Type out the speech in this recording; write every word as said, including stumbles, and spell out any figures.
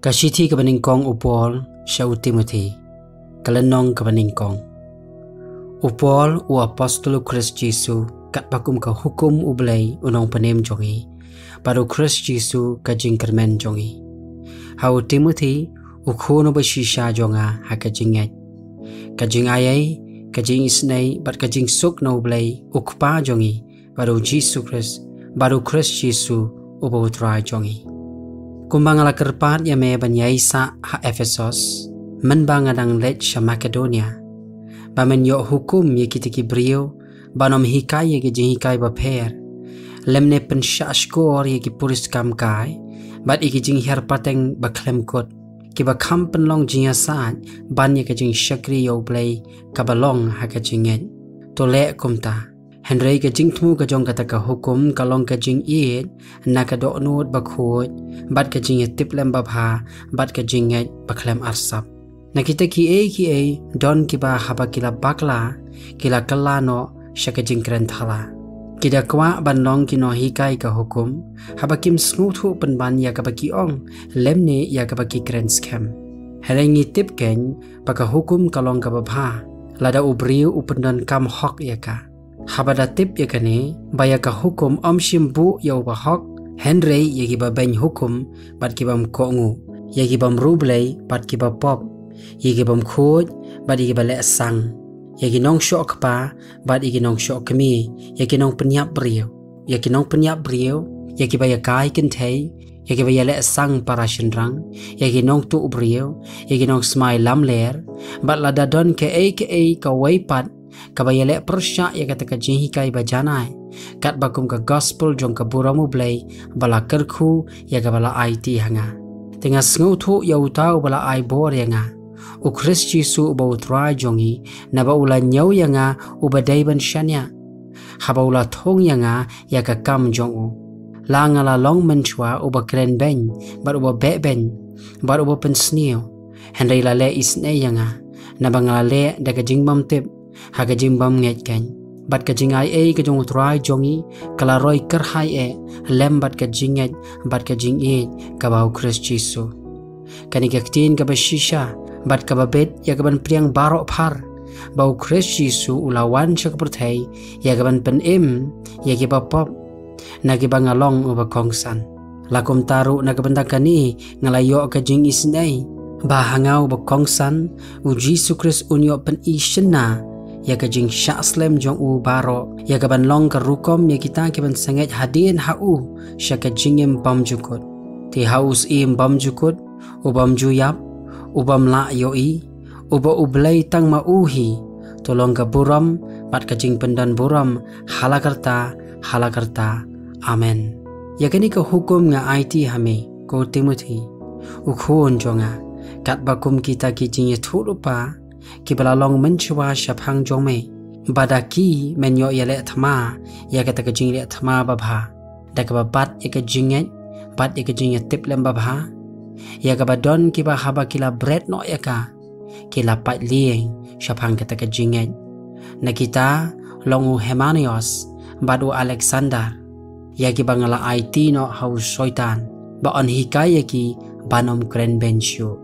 Ka shithi kaba nyngkong u Paul sha u Timothi. Ka lynnong kaba nyngkong. U Paul, u apostol u Khrist Jisu, katba kum ka hukum u Blei u nongpynim jong ngi, bad u Khrist Jisu ka jingkyrmen jong ngi. Ha u Timothi, u khun uba shisha jong nga ha ka jingngeit. Ka jingaiei, ka jingisynei, bad ka jingsuk na u Blei, u Kpa jong ngi, bad u Jisu Khrist, bad u Khrist Jisu, uba u Trai jong ngi. Kumba nga la kyrpad ïa me ban ïaisah ha Ephesos, mynba nga dang leit sha Makedonia. Ba men ïoh hukum ïa kita ki briew, ban ym hikai ïa ki jinghikai bapher. Lymne pynshah shkor ïa ki puriskam kai, bad ïa ki jinghiar pateng bakhlem kut. Kiba kham pynlong jingïasaid, ban ïa ka jingshakri ïa u Blei, kaba long ha ka jingngeit. To leh kumta. Hynrei ka jingthmu ka jong kata ka hukum ka long ka jingïeit, na ka dohnud bakhuid, bad ka jingïatiplem babha, bad ka jingngeit bakhlem arsap. Na kita kiei kiei, don kiba haba ki la bakla, ki la kylla noh, sha ka jingkren thala. Ki da kwah ban long ki nonghikai ka hukum, haba kim sngewthuh pynban ïa kaba ki ong, lymne ïa kaba ki kren skhem. Hynrei ngi tip kein, ba ka hukum ka long kaba bha, lada u briew u pyndonkam hok ïa ka. Haba da tip ïa kane, ba ïa ka hukum ym shym buh ïa uba hok, hynrei ïa kiba beiñ hukum, bad kiba ym kohnguh, ïa kiba ym riewblei, bad kiba pop, ïa kiba ym khuid, bad ïa kiba leh sang, ïa ki nongshoh kpa, bad ïa ki nongshoh kmie, ïa ki nongpynïap briew, ïa ki nongpynïap briew, ïa kiba ïakai kynthei, ïa kiba ïaleh sang para shynrang, ïa ki nongtuh briew, ïa ki nongsmai lamler, bad lada don kaei kaei kawei pat, kaba ïaleh pyrshah ïa kata ka jinghikai bajanai, katba kum ka gospel jong ka burom u Blei, ba la kyrkhu, ïa kaba la aiti ha nga. Te nga sngewthuh ïa uta uba la ai bor ïa nga. U Khrist Jisu uba u Trai jong ngi, naba u la ñiew ïa nga uba dei ban shaniah. Haba u la thung ïa nga ïa ka kam jong u. La nga la long mynshuwa uba kren beiñ, bad uba beh beiñ, bad uba pynsniew. Hynrei la leh isynei ïa nga, naba nga la leh da ka jingbymtip, ha ka jingbymngeit kein. Bad ka jingaiei ka jong u Trai jong ngi, ka la roi kyrhai eh, lem bad ka jingngeit, bad ka jingïeit, kaba ha u Khrist Jisu. Kane ka ktien kaba shisha, bad kaba bit, ïa kaban pdiang baroh phar. Ba u Khrist Jisu u la wan sha ka pyrthei, ïa kaban pynim, ïa kiba pop. Na kiba nga long uba kongsan. La kumta ruh na ka bynta kane, nga la ïoh ka jingisynei. Ba ha nga uba kongsan, u Jisu Khrist un ïoh pyni-shynna, ïa ka jingshah slem jong u baroh, ïa kaban long ka rukom ïa kita kiban sangeh hadien ha u, sha ka jingim bymjukut. Te ha u Syiem bymjukut, u bym ju ïap, u bym lah ïohi, uba u Blei tang ma u hi, to long ka burom, bad ka jingpyndonburom, ha la karta, ha la karta. Amen. Ïa kane ka hukum nga aiti ha me, ko Timothi, u khun jong nga, katba kum kita ki jingïathuhlypa, kiba la long mynshuwa shaphang jong me. Ba da ki men ïoh ïaleh thma, ïa kata ka jingleh thma babha. Da kaba bat ïa ka jingngeit, bad ïa ka jingïatiplem babha. Ïa kaba don kiba haba ki la bret noh ïa ka, ki la pait lieng, shaphang kata ka jingngeit. Na kita, long u Hymenius, bad u Alexander. Ïa kiba nga la aiti noh ha u Soitan, ba un hikai ïa ki, ban ym kren beiñ shuh.